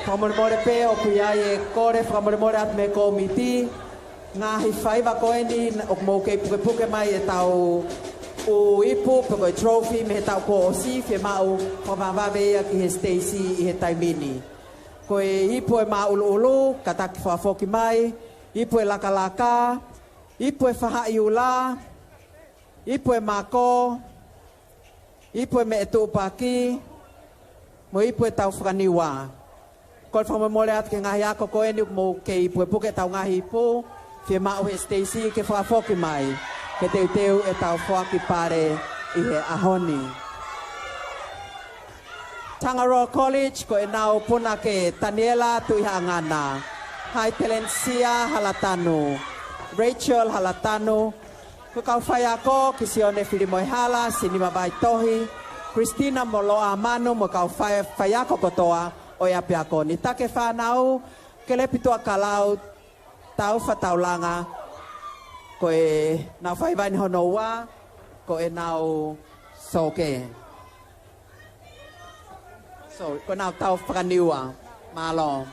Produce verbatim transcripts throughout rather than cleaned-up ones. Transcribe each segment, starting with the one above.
Fakamolemole pē ʻoku ʻi ai e kole fakamolemole atu mei he kōmiti. Ngaahi faiva ko eni ʻoku mou kei pukepuke mai ʻetau ʻū ipu pe ko e trophy mei he taʻu kuo ʻosi, fiemaʻu fakavavevave ia ki he siteisi ʻi he taimi ni. Ko e ipu ʻe māʻuluʻulu, kātaki fakafoki mai, ipu ʻe lakalaka, ipu ʻe fahaʻi ula, ipu ʻe mako, ipu ʻe meʻa tuʻupaki, mo e ipu ʻe tau fakaniua. Kole fakamolemole atu ki he ngaahi ako ko eni ʻoku mou kei pukepuke ʻetau ngaahi ipu, fiemaʻu he siteisi ke fakafoki mai, ke teuteu ʻetau foaki pale ʻi he ʻaho ni. Tangaroa College, ko ʻenau punake Taniela Tuʻihaʻangana, Haitelenisia Halatanu, Rachel Halatanu, ko e kau faiako kia Sione Filimoehala, Sinima Vaitohi, Christina Moloa Manu, mo e kau fai-, faiako kotoa ʻo e ʻapiako ni. Take fānau, Kelepi Tuʻakalau, Taufa Taulanga, ko ʻenau faiva eni hono ua, ko ʻenau soke. Sorry, ko ʻenau tau fakaniua. Mālō.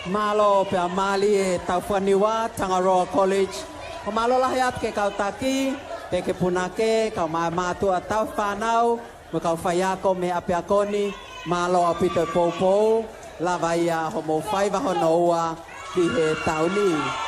Mālō pea mālie e tau fua Niua, Tangaroa College. Ko e mālō lahi atu ki he kau taki, pea ki he punake, kau mā-, mātuʻa tauhi fānau, mo e kau faiako mei he ʻapiako ni, mālō ʻaupito e poupou, lava ia hoʻomou faiva hono ua ki he taʻu ni.